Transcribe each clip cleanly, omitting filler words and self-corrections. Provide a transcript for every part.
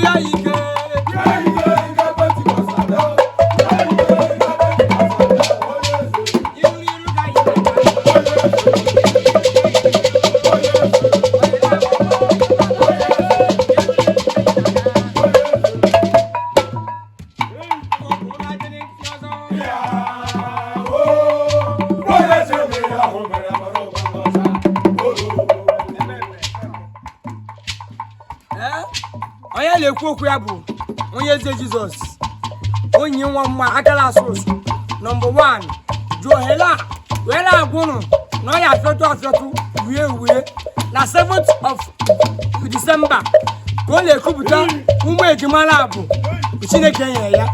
ya ike. Iru iru ka anyị na-aga. Ee, onye na-ekwu okwu ya bụ onye eze Jizọs, onye nwa mma akala asụ ụsụ number 1 ji ohere a wee na-agwa ụnụ na ọ ya afịọtụ afịọtụ wie wie na 7th of December ka ọ na-ekwupụta ụmụ ejima na-abụ Chineke nyere ya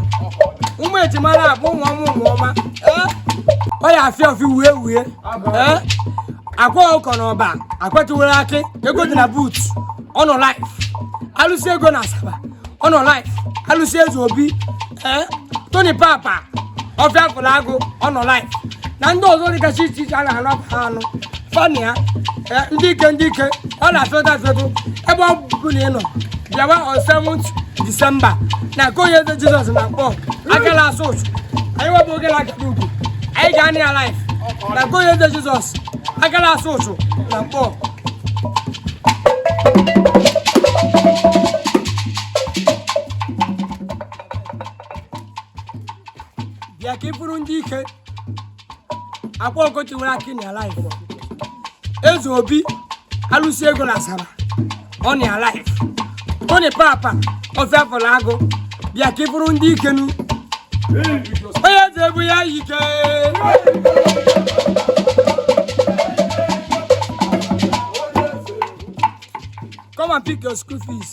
ụmụ ejima na-abụ ụmụ ọma ụmụ ọma. Ee, ọ ya afịa ọfị wie wie. Ee, akwa ọkọ na ọba akwatuwere akị ego dị na boot ọ nọ live, alụsị ego na Asaba ọ nọ live, alụsị eze obi. Ee, Tony Papa ọfịa fụrụ agụ ọ nọ live na ndị ọzọ dịgasị iche iche a na-anụ ha anụ fani ya. Ee, ndị ike ndị ike ọ na-afịọtụ afịọtụ ebe ọ bụ na ị nọ bịawa on 7th December na nke onye eze Jizọs na mkpọ akala asụ ụchụ anyị webụ oge na-akara ugwu anyị ga-anị ya live na nke onye eze Jizọs akala asụ ụchụ na mkpọ. Bịa ka ị bụrụ ndị ike akwa ọkọchị nwere akị na live, eze obi alụsị ego na Asaba ọ na live, Tony Papa ofe afọrọ agụ. Bịa ka ị bụrụ ndị ikenu onye eze bụ ya ike. Come and pick your school fees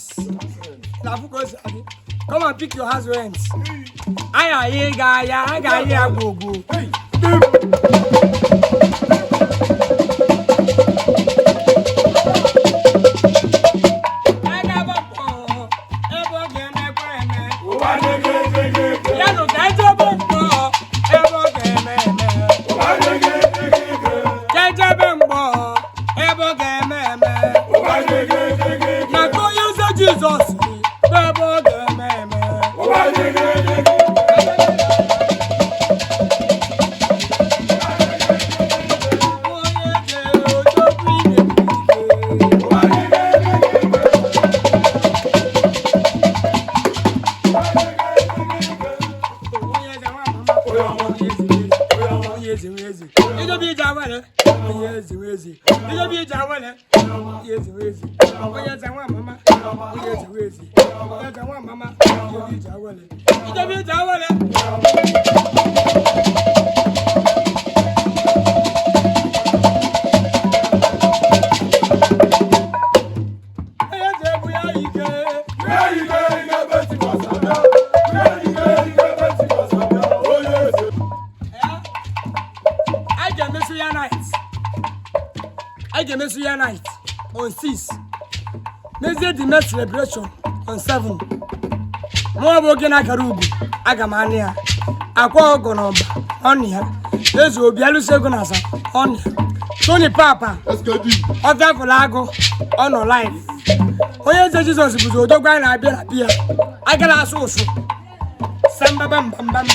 na afụ ka o si adị. Come and pick your house rent. Anyị anyị ga-aya a ga-ayị ya gwogwo. Anyị ga-agba mbọ ebe ọ ga-emekwa eme. Ya nụ ka ejebe mbọ ebe ọ ga-eme eme. Ka ejebe mbọ ebe ọ ga-eme eme. Maka onye eze Jizọs bụ ebe ọ ga-eme eme. Onye eze odogwu ime ike. Onye eze nwa mama. Onye eze, onye eze, onye eze. Ijobi ije awele. Onye eze, onye eze. Ijobi ije awele. Onye eze, onye eze. Onye eze nwa mama. Onye eze, onye eze. Onye eze nwa mama. Ijobi ije awele. Ijobi ije awele. Onye eze bụ ya ike. Anyị ga-emesu ya night. Anyị ga-emesu ya night on 6. Mezie the next celebration on 7. Mụọ bụ oge na-akara ugwu aga m anụ ya. Akwa ọgọ na ọba ọnụ ya. Eze obi alụsị ego na asa ọnụ ya. Tony Papa ọfịa fụrụ agụ ọ nọ live. Onye eze Jizọs bụzi odogwu anyị na-abịa na bịa. Agala asụ ụsụ. Sambaba mbambam.